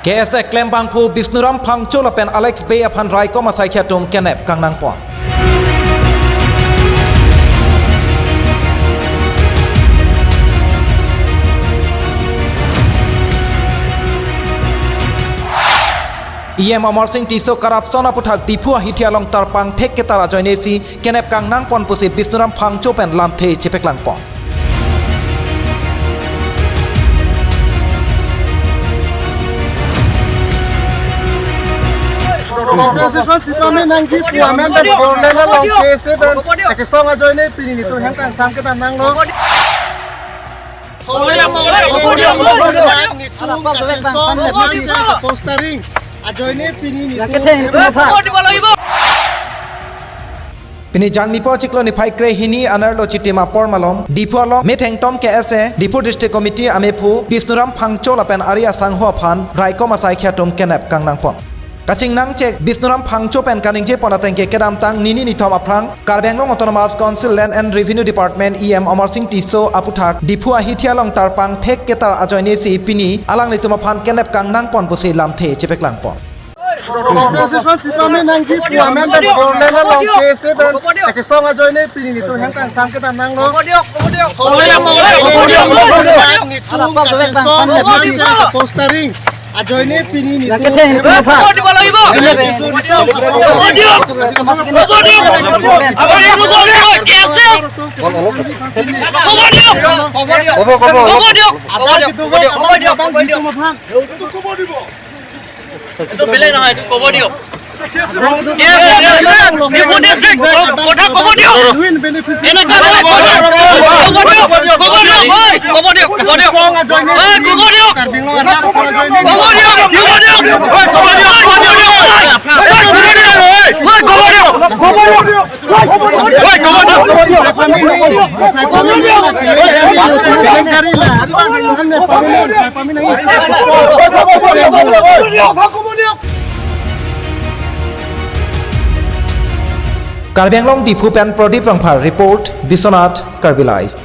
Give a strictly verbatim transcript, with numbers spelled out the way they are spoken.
K S A klembangphu Bisnuram Phangcho lapen Alex Bey aphan raikom asaikhi atum kenep kangnangpon. E M Amarsing Tisso corruption aputhak Diphu ahithi along tarpang thek ketar ajoinesi kenep kangnangpon pusi Bisnuram Phangcho pen lamthe chepaklangpon. Compensation pipame nangji pu amen pen borleng along K S A pen kachesong ajoine pini netum hem kangsam ketan nanglo. Netum kachesong ajoine pini netum Pini Jangmipo chiklo niphai krehini anerlo chitim apor malom, Diphu along methengtom K S A, Diphu District Committee amephu, Bisnuram Phangcho lapen ari asangho aphan, raikom asaikhi atum kenep kangnangpon. Kachingnangchek, Bisnuram Phangcho pen kaningjepon atengke kedamtang nini nithom aphrang, Karbi Anglong Autonomous Council Land and Revenue Department E M Amarsing Tisso aputhak, Diphu ahithi along tarpang thek ketar ajoinesi pini, alanglitum aphan kenep kangnangpon pusi lamthe chepaklangpon. Compensation pipame nangji pu amen pen borleng along K S A pen kachesong ajoine pini netum hem kangsam ketan nanglo. Netum kachesong ajoine pini netum Kobo, kobo, kobo. Adak itu, kobo diyo, kobo diyo, kobo diyo. Itu beleg নহয়, এইটো ক'ব দিয়ক। Yes, yes, yes, Diphu District, কথা ক'ব দিয়ক। Win beneficiary. এনেকুৱা নহয়, ক'ব দিয়ক, ক'ব দিয়ক, ক'ব দিয়ক, ঐ, ক'ব দিয়ক, ক'ব দিয়ক। Song ajoine ঐ, ক'ব দিয়ক। Karbi Anglong Aadhaar ajoine ক'ব দিয়ক, ক'ব দিয়ক, ঐ, ক'ব দিয়ক, ক'ব দিয়ক, ঐ, ক'ব দিয়ক, ঐ, ক'ব দিয়ক। Karbi Anglong Diphu pen Pradip Rongphar report, Biswanath Karbi Live.